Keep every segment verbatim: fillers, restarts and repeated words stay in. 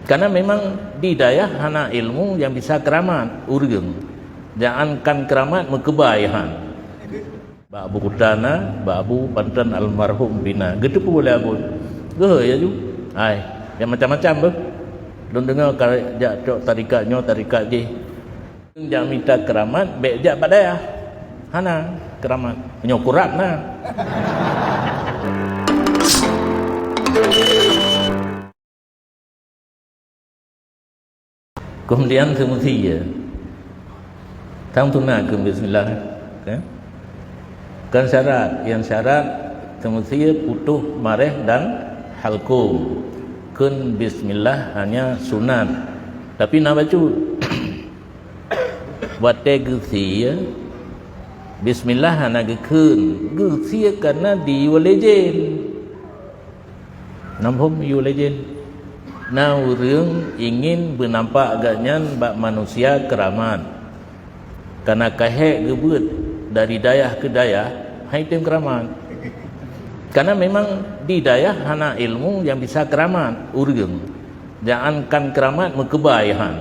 Karena memang di dayah hana ilmu nyang bisa keuramat ureuëng. Jangankan keuramat, meukeubah han. Bak Abu Kuta na, bak Abu Panton almarhum pih na. Geuteupeue lé Abon. Geuhôi laju. Hai, nyang macam-macam beuh. Lôn deungoe ka jak cok tarekat nyoe, tarekat jih. Jak mita keuramat, bék jak bak dayah. Hana keuramat. Nyoe kurab na. Keumudian teumeusie. Tang tuna keu bismillah, kan? Kan syarat, nyang syarat teumeusie putôh mareh dan halkum. Kheun bismillah hanya sunat. Tapi na bacut. Watée geusie, bismillah hana geukheun. Geusie karena diyue lé jén. Nam phom yue lé jén. Na ureuëng ingin beunampak gobnyan bak manusia keuramat. Karena ka hék geubeuet dari dayah keu dayah, han item keuramat. Karena memang di dayah hana ilmu nyang bisa keuramat ureuëng. Jangankan keuramat, meukeubah han.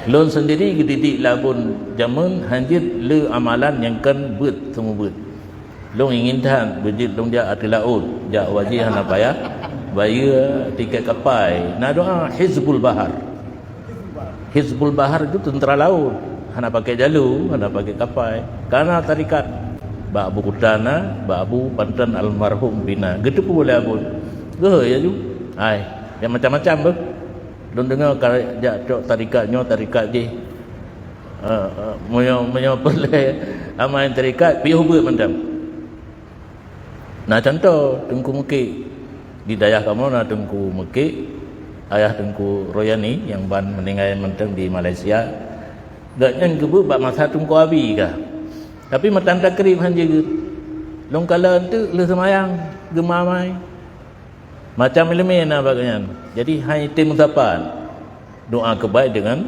Lôn seundiri geudidik lé Abon jameun, han jeuet le amalan nyang kon beuet seumeubeuet. Lôn ingin that beujeuet lôn jak ateueh laôt, jak wajéh hana payah bayeue tiket kapai. Na doa Hizbul Bahar. Hizbul Bahar itu tentara laut, hana pakai jalu, hana pakai kapai. Karena tarekat bak Abu Kuta na, bak Abu Panton almarhum pih na. Geuteupeue lé Abon. Geuhôi laju. Hai, nyang macam-macam beuh. Lôn deungoe ka jak cok tarekat nyoe, tarekat jih. Eh, eh, meunyoe, meunyoe peureulée amai tarekat, piôh beuet mantong. Na contoh Teungku Meukék. Di dayah kamoe na Teungku Meukék, ayah Teungku Royani nyang ban meuninggai mantong di Malaysia. Gobnyan geubeuet bak masa Teungku Abi ka. Tapi matan takrib han jeuet. Lôn kalon teuk lheueh seumayang geumamai. Macam iéleumé na bak gobnyan. Jadi han item meusapat. Doa keubai deungon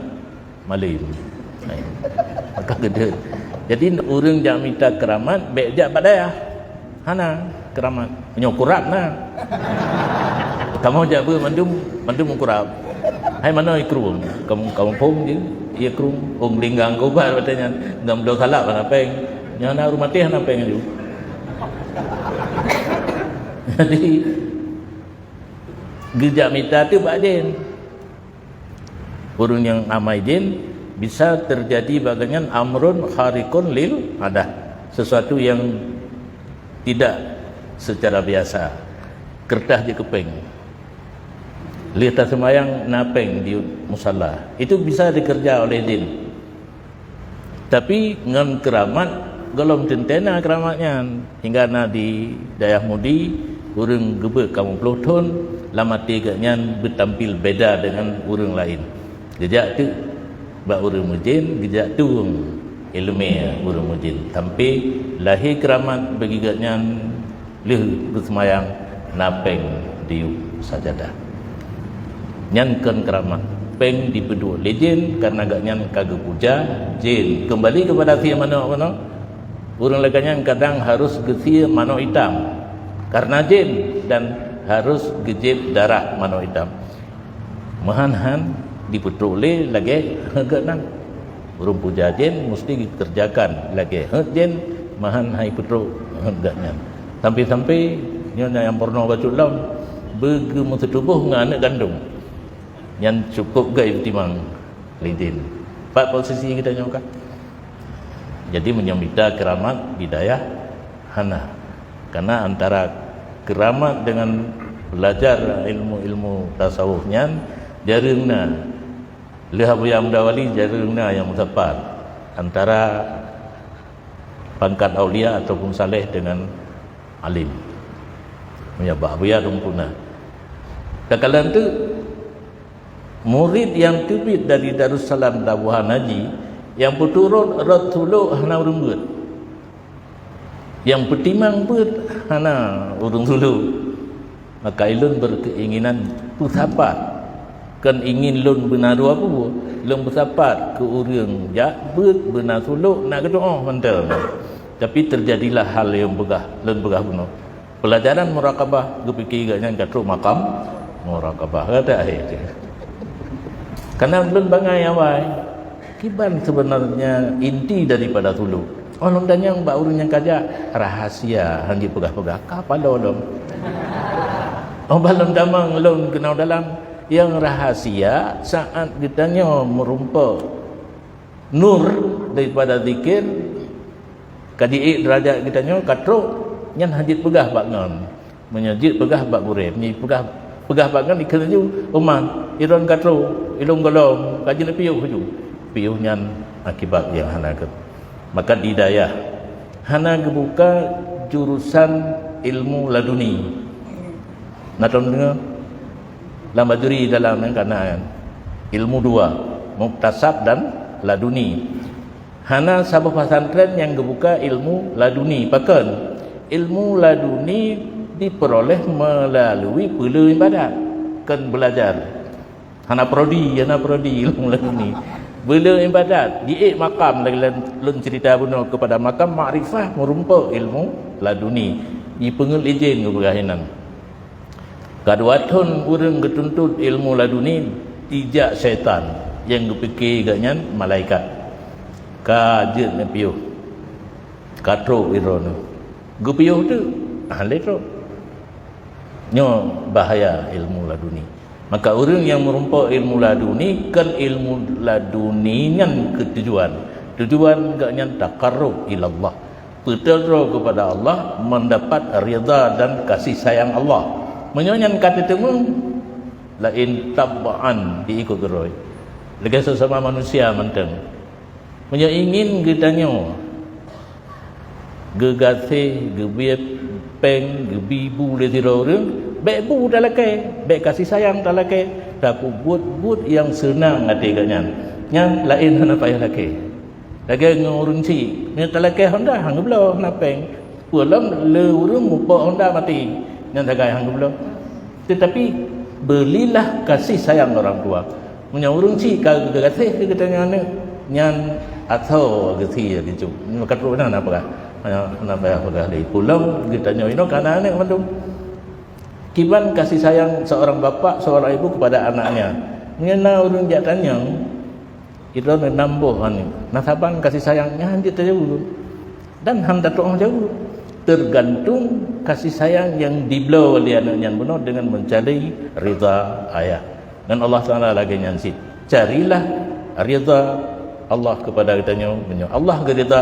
malém. Hai. Maka geude. Jadi ureuëng jak mita keuramat bék jak bak dayah. Hana keuramat. Nyoe kurab na. Kamoe jak beuet mandum, mandum kurab. Hai manoe ikrueng. Kamoe, kamoe phom je, ikrueng. Ong linggang gobar watée nyan. Ngam do salap hana péng. Nyoe na rumatéh hana péng laju. Jadi geujak mita teuk bak jén. Ureuëng nyang amai jén bisa terjadi bak gobnyan amrun khariqun lil adah, sesuatu yang tidak secara biasa. Keureutah jeuet keu péng. Lheueh taseumayang na péng di musala. Itu bisa dikerja oleh jén. Tapi ngon keuramat gohlom teuntée na keuramat nyan. Hingga na di dayah Mudi, ureuëng geubeuet kamoe ploh thon, lam até gobnyan beutampil beda deungon ureuëng laén. Geujak teuk bak ureuëng meujén, geujak tueng iéleumé ureuëng meujén. Sampai lahé keuramat bagi gobnyan. Lheueh beuseumayang na péng diyueb sajadah. Nyan kon keuramat. Péng dipeuduek lé jén kareuna gobnyan ka geupuja jén. Keumbali keupada sie manök bunoe, ureuëng lagée nyan kadang harôh geusie manök itam kareuna jén dan harôh geujieb darah manök itam. Meuhan han dipeutrok lé lagée geuh nan. Ureuëng puja jén musti geukeureujakan lagée heuet jén, meuhan han ipeutrok heuet geuh nyan. Sampai-sampai nyoe nyang peurunoe bacut lom, beugeumeuseutubôh ngon aneuëk gandong. Nyan cukôp gét timang lé jén. Pat posisi geutanyoe ka? Jadi meunyoe mita keuramat di dayah hana. Karena antara keuramat dengan belajar ilmu-ilmu tasawuf nyan jareueng na. Lheueh Abuya Muda Wali jareueng na nyang meusapat antara pangkat aulia ataupun saleh dengan alim. Meunyoe bak Abuya Teungku na. Takalon teuk murid nyang teubiet dari Darussalam Labuhan Haji nyang peuturot rot tulok hana ureuëng beuet. Nyang peutimang beuet hana ureuëng tulok. Maka ulôn berkeinginan peusapat. Kon ingin lôn beuna dua buah, lôn peusapat keu ureuëng jak beuet beuna tulok nak geudoa mantong. Tapi terjadilah hal nyang peugah, lôn peugah bunoe. Pelajaran muraqabah geupike gobnyan ka trok makam Muraqabah, kata akhé. Karena lôn bangai awai. Kiban sebenarnya inti daripada suluk. Oh, lôn tanyong bak ureuëng nyang kajak, rahasia, hana jipeugah-peugah. Ka paloe lom. Oh, bah lôn tamong lôn keunoe dalam, nyang rahasia saat geutanyoe meurumpok nur daripada zikir, ka jiék derajat geutanyoe, ka trok, nyan hana jipeugah bak ngon. Meunyoe jeuet peugah bak gurée, meunyoe peugah, peugah bak ngon ikheun laju, "Uma, ilôn ka trok, ilôn gohlom, ka jeuet piôh laju." Piôh nyan akibat nyang hana gét. Maka di dayah hana geubuka jurusan ilmu laduni. Na tom deungoe? Lam Bajuri dalam nyan ka na ilmu dua, muktasab dan laduni. Hana saboh pesantren nyang geubuka ilmu laduni. Pakon? Ilmu laduni diperoleh melalui peuleueh ibadat, kon belajar. Hana prodi, hana prodi ilmu laduni. Peuleueh ibadat, jiék makam lagée lôn, lôn cerita bunoe kepada makam makrifah meurumpok ilmu laduni. Jipeungét lé jén geupeugah inan. Ka dua thon ureuëng geutuntot ilmu laduni, dijak syaitan nyang geupike gobnyan malaikat. Ka jeuet neupiôh, ka trok droeneuh. Geupiôh teuk, ah, lé trok. Nyoe bahaya ilmu laduni. Maka ureuëng nyang meurumpok ilmu laduni, kon ilmu laduni nyan keu tujuan. Tujuan gobnyan taqarrub ilallah. Peuteudroe keupada Allah, mendapat ridha dan kasih sayang Allah. Meunyoe nyan ka teuteumé, laén tab'an diikot droe. Lagée sesama manusia mantong. Meunyoe ingin geutanyoe geugaséh, geubiet péng, geubi bu lé sidroe ureuëng, bék bu talakée, bék kasih sayang talakée, tapeubuet buet nyang seunang até gobnyan. Nyan laén hana payah lakée. Lagée ngon ureuëng chik, meunyoe talakée honda, han geubloe, hana péng. Peue lom le ureuëng mupok honda maté, nyan sagai han geubloe. Tetapi, belilah kasih sayang orang tua. Meunyoe ureuëng chik ka geugaséh keu geutanyoe aneuëk, nyan asoe geusie geucok. Nyoe ka trok na, na peugah. Hana, hana payah peugah lé. Peue lom geutanyoe inoe ka na aneuëk mandum. Kiban kasih sayang seorang bapak, seorang ibu kepada anaknya. Meunyoe na ureuëng jak tanyong, Droeneuh nam boh aneuëk, na saban kasih sayang nyan jeuet tajaweueb, dan han tatu'oh jaweueb. Tergantung kasih sayang nyang dibloe lé aneuëk nyan bunoe dengan mencari ridha ayah. Dan Allah Taala lagée nyan cit, carilah ridha Allah kepada geutanyoe. Meunyoe Allah geuridha,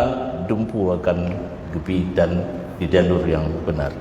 dumpeue akan geubi dan di jalur yang benar.